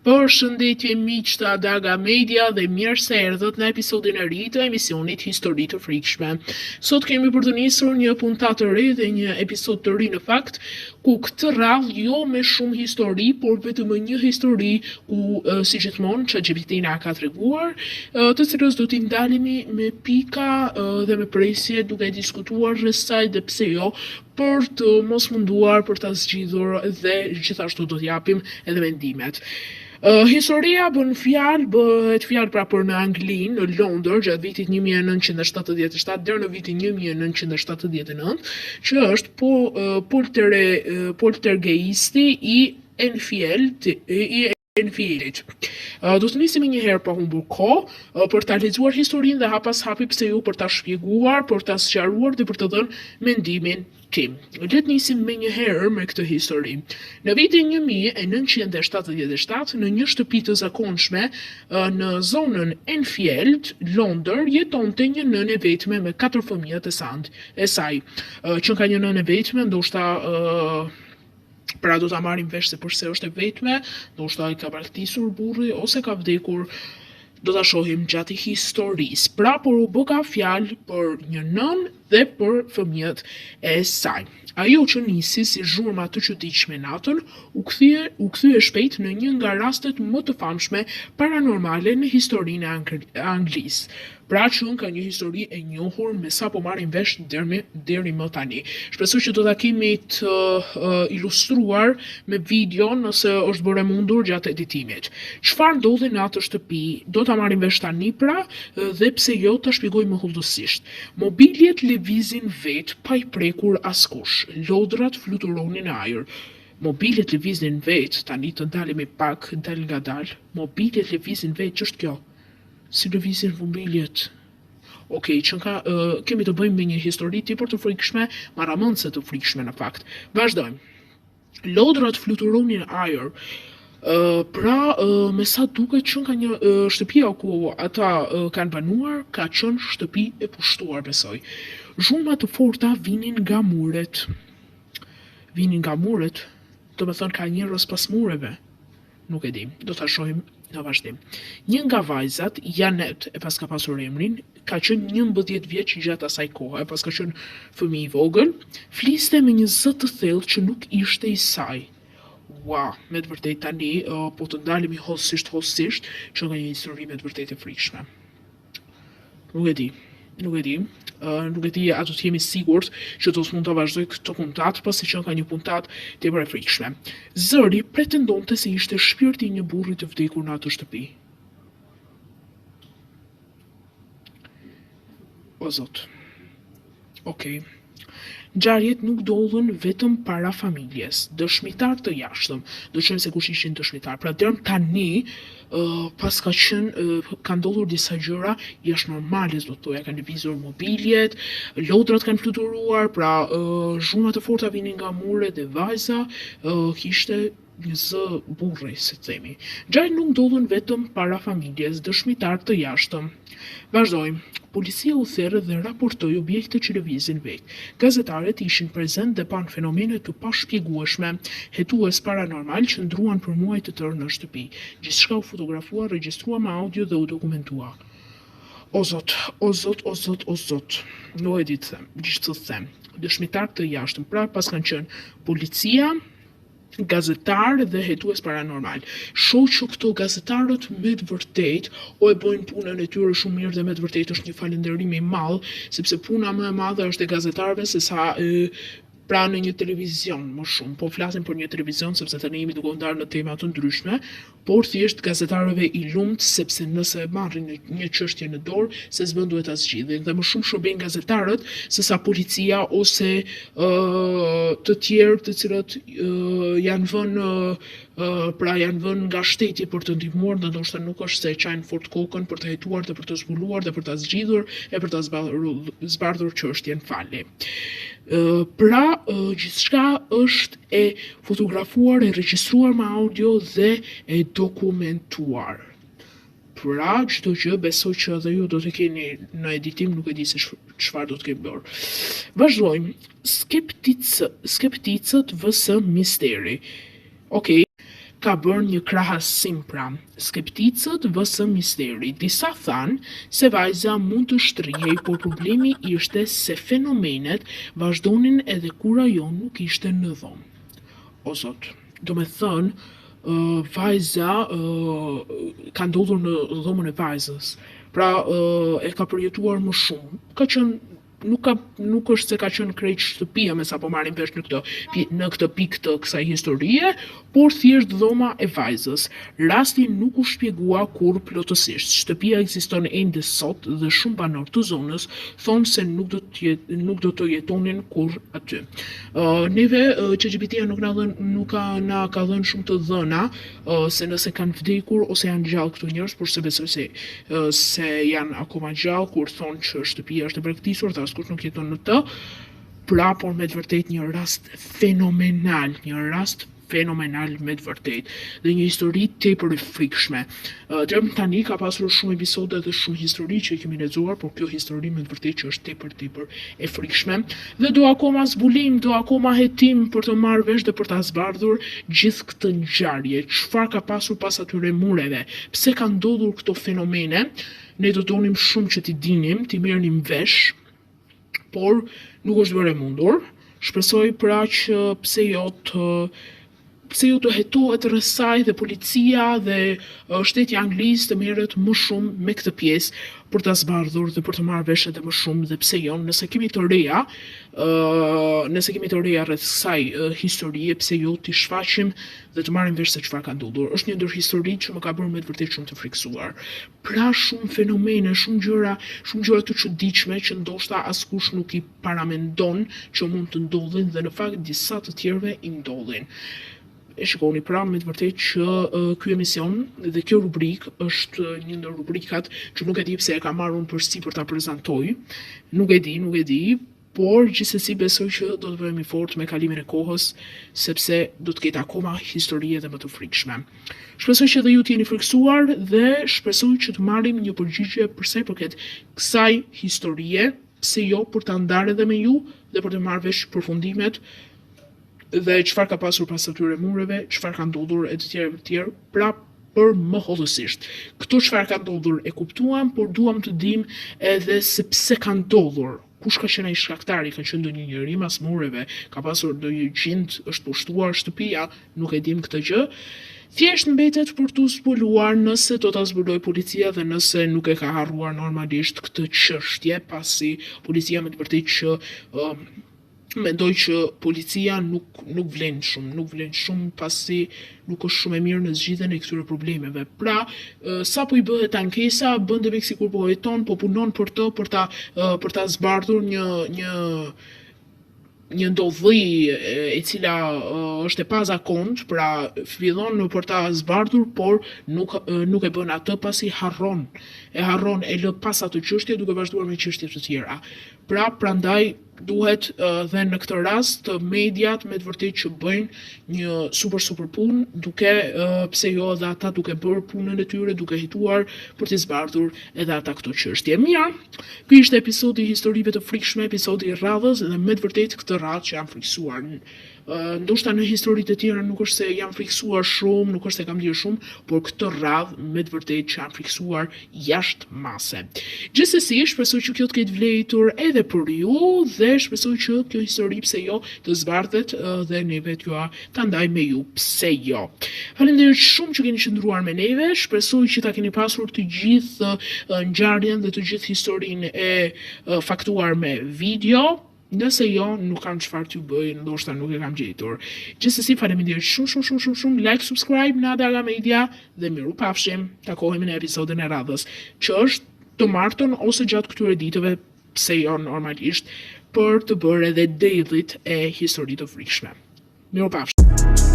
Përshëndetje miq të Adaga Media dhe mirë se erdhët në episodin e ri të emisionit Histori të Frikshme. Sot kemi për të nisur një puntatë të re dhe një episod të ri në fakt, ku këtë radhë jo me shumë histori, por vetëm me një histori ku si gjithmonë ChatGPT na ka treguar, të cilës do t'i ndalemi me pika dhe me presje duke diskutuar rreth saj dhe pse jo për të mos munduar për ta zgjidhur dhe gjithashtu do t'japim edhe mendimet. Uh, historia bën fjalë, bëhet fjalë pra për në Angli, në Londër, gjatë vitit 1977 deri në vitin 1979, që është po, uh, poltere, uh, poltergeisti i Enfield, i Enfieldit. Do të nisim menjëherë pa humbur kohë për ta lexuar historinë dhe hap pas hapi pse jo për ta shpjeguar, për ta sqaruar dhe për të dhënë mendimin tim. Le të nisim menjëherë me këtë histori. Në vitin 1977, në një shtëpi të zakonshme në zonën Enfield, Londër, jetonte një nënë e vetme me katër fëmijët e saj. Qenka një nënë e vetme, ndoshta Pra do ta marrim vesh se përse është e vetme, ndoshta i ka braktisur burri ose ka vdekur, do ta shohim gjatë historisë. Pra por u bëka fjalë për një nënë dhe për fëmijët e saj. Ajo që nisi si zhurma të çuditshme natën, u kthye u kthye shpejt në një nga rastet më të famshme paranormale në historinë e Anglisë. Pra qenka një histori e njohur me sa po marrim vesh deri deri më tani. Shpresoj që do ta kemi të uh, ilustruar me video nëse është bërë e mundur gjatë editimit. Çfarë ndodhi në atë shtëpi? Do ta marrim vesh tani pra dhe pse jo ta shpjegoj më hollësisht. Mobiljet lëvizin vetë pa i prekur askush. Lodrat fluturonin në ajër. Mobiljet lëviznin vetë, tani të ndalemi pak dalngadalë. Mobiljet lëvizin vetë, ç'është kjo? Si lëvizin mobiljet? Ok, qenka, uh, kemi të bëjmë me një histori tepër të frikshme, marramendëse të frikshme në fakt. Vazhdojmë. Lodrat fluturonin në ajër. Uh, pra, uh, me sa duket qenka një uh, shtëpia ku ata uh, kanë banuar, ka qenë shtëpi e pushtuar, besoj. Zhurma të forta vinin nga muret. Vinin nga muret, domethënë ka njerëz pas mureve. Nuk e di, do ta shohim në vazhdim. Një nga vajzat, Janet, e paska pasur emrin, ka qenë 11 vjeç gjatë asaj kohe, paska qenë fëmijë i vogël, fliste me një zë të thellë që nuk ishte i saj. Ua, me të vërtetë tani, po të ndalemi hollësisht hollësisht, qenka një histori me të vërtetë e frikshme. Nuk e di. Nuk e di. Uh, nuk e di a do të jemi sigurt që do të mund ta vazhdoj këtë puntatë, pasi qenka një puntatë tepër e frikshme. Zëri pretendonte se ishte shpirti i një burri të vdekur në atë shtëpi. O zot. Okej. Ngjarjet nuk ndodhën vetëm para familjes. Dëshmitarë të jashtëm. Do të shohim se kush ishin dëshmitarë. Pra deri tani uh, paska qenë uh, ka ndodhur disa gjëra jashtë normales, do të thoja, kanë lëvizur mobiljet, lodrat kanë fluturuar, pra uh, zhurma të forta vinin nga muret dhe vajza uh, kishte një zë burri, si të themi. Ngjarjet nuk ndodhën vetëm para familjes, dëshmitarë të jashtëm. Vazhdojmë. Policia u thirr dhe raportoi objekte që lëvizin vetë. Gazetarët ishin prezent dhe panë fenomene të pashpjegueshme. Hetues paranormal qëndruan për muaj të tërë në shtëpi. Gjithçka u fotografua, regjistrua me audio dhe u dokumentua. O zot, o zot, o zot, o zot. Nuk e di të them, gjithë të them. Dëshmitarë të jashtëm, pra paskan qenë policia, gazetarë dhe hetues paranormal. Shoh që këto gazetarët me të vërtetë o e bëjnë punën e tyre shumë mirë dhe me të vërtetë është një falënderim i madh, sepse puna më e madhe është e gazetarëve se sa e, pra në një televizion më shumë. Po flasim për një televizion sepse tani jemi duke u ndarë në tema të ndryshme, por thjesht gazetarëve i lumt sepse nëse marrin një çështje në dorë, se s'bën duhet ta zgjidhin dhe më shumë shërbejnë gazetarët se sa policia ose uh, të tjerë të cilët uh, janë vënë uh, pra janë vënë nga shteti për të ndihmuar dhe ndoshta nuk është se e çajnë fort kokën për të hetuar dhe për të zbuluar dhe për ta zgjidhur e për ta zbardhur, zbardhur çështjen falni. Uh, pra, uh, gjithçka është e fotografuar, e regjistruar me audio dhe e dokumentuar. Pra, çdo gjë besoj që edhe ju do të keni në editim, nuk e di se çfarë do të kemi bërë. Vazhdojmë. Skeptic, skepticët vs misteri. Okej. Ka bërë një krahasim pra, skepticët vs misteri. Disa thanë se vajza mund të shtrihej, por problemi ishte se fenomenet vazhdonin edhe kur ajo nuk ishte në dhomë. O zot. Domethënë, vajza ka ndodhur në dhomën e vajzës. Pra, e ka përjetuar më shumë. Ka qenë nuk ka nuk është se ka qenë krejt shtëpia me sa po marrim vesh në këtë në këtë pikë të kësaj historie, por thjesht dhoma e vajzës. Rasti nuk u shpjegua kurrë plotësisht. Shtëpia ekziston ende sot dhe shumë banorë të zonës thonë se nuk do të nuk do të jetonin kurrë aty. Uh, neve uh, ChatGPT-ja nuk na dhën nuk ka na ka dhënë shumë të dhëna uh, se nëse kanë vdekur ose janë gjallë këto njerëz, por s'e besoj se uh, se janë akoma gjallë kur thonë që shtëpia është e braktisur dhe askush nuk jeton në të. Pra, por me të vërtetë një rast fenomenal, një rast fenomenal me të vërtetë dhe një histori tepër e frikshme. Deri më tani ka pasur shumë episode dhe shumë histori që i kemi lexuar, por kjo histori me të vërtetë që është tepër tepër e frikshme dhe do akoma zbulim, do akoma hetim për të marrë vesh dhe për ta zbardhur gjithë këtë ngjarje, çfarë ka pasur pas atyre mureve, pse kanë ndodhur këto fenomene. Ne do donim shumë që t'i dinim, t'i merrnim vesh, por nuk është bërë e mundur. Shpresoj pra që pse jo të pse jo të hetohet rreth saj dhe policia dhe shteti i Anglisë të merret më shumë me këtë pjesë për ta zbardhur dhe për të marrë vesh edhe më shumë dhe pse jo nëse kemi të reja ë nëse kemi të reja rreth kësaj historie pse jo t'i shfaqim dhe të marrim vesh se çfarë ka ndodhur. Është një ndër historitë që më ka bërë me të vërtetë shumë të frikësuar. Pra shumë fenomene, shumë gjëra, shumë gjëra të çuditshme që ndoshta askush nuk i paramendon që mund të ndodhin dhe në fakt disa të tjerëve i ndodhin. E shikoni pra me të vërtetë që uh, ky emision dhe kjo rubrikë është një ndër rubrikat që nuk e di pse e kam marrë unë përsipër ta prezantoj. Nuk e di, nuk e di, Por, gjithsesi besoj që do të bëhemi fort me kalimin e kohës, sepse do të ketë akoma histori edhe më të frikshme. Shpresoj që edhe ju të jeni frikësuar dhe shpresoj që të marrim një përgjigje për sa i përket kësaj historie, pse jo për ta ndarë edhe me ju dhe për të marrë vesh përfundimet dhe çfarë ka pasur pas atyre mureve, çfarë ka ndodhur e të tjerë e të tjerë, pra për më hollësisht. Këto çfarë ka ndodhur e kuptuam, por duam të dimë edhe se pse ka ndodhur. Kush ka qenë ai shkaktari, ka qenë ndonjë njeri mas mureve, ka pasur ndonjë xhind, është pushtuar shtëpia, nuk e dimë këtë gjë. Thjesht mbetet për t'u zbuluar nëse do ta zbulojë policia dhe nëse nuk e ka harruar normalisht këtë çështje, pasi policia me të vërtetë që uh, mendoj që policia nuk nuk vlen shumë, nuk vlen shumë pasi nuk është shumë e mirë në zgjidhjen e këtyre problemeve. Pra, sapo i bëhet ankesa, bën demek sikur po heton, po punon për të, për ta për ta zbardhur një një një ndodhi e cila është e pazakontë, pra fillon për ta zbardhur, por nuk nuk e bën atë pasi harron, e harron e lë pas atë çështje duke vazhduar me çështje të tjera. Pra, prandaj duhet dhe në këtë rast mediat me të vërtetë që bëjnë një super super punë, duke pse jo edhe ata duke bërë punën e tyre, duke hetuar për t'i zbardhur edhe ata këto çështje. Mirë, ky ishte episodi i historive të frikshme, episodi i radhës dhe me të vërtetë këtë radhë që jam frikësuar. Ndoshta në historitë e tjera nuk është se jam frikësuar shumë, nuk është se kam ndjerë shumë, por këtë radhë me të vërtetë që jam frikësuar jashtë mase. Gjithsesi, shpresoj që kjo të ketë vlejtur edhe për ju dhe shpresoj që kjo histori pse jo të zbardhet dhe neve t'jua ta ndaj me ju pse jo. Faleminderit shumë që keni qëndruar me neve, shpresoj që ta keni pasur të gjithë ngjarjen dhe të gjithë historinë e faktuar me video. Nëse jo, nuk kam çfarë t'ju bëj, ndoshta nuk e kam gjetur. Gjithsesi, faleminderit shumë shumë shumë shumë shumë, like, subscribe në Adaga Media dhe mirupafshim. Takohemi në episodin e radhës, që është të martën ose gjatë këtyre ditëve, pse jo normalisht, për të bërë edhe daily-t e histori të frikshme. Mirupafshim.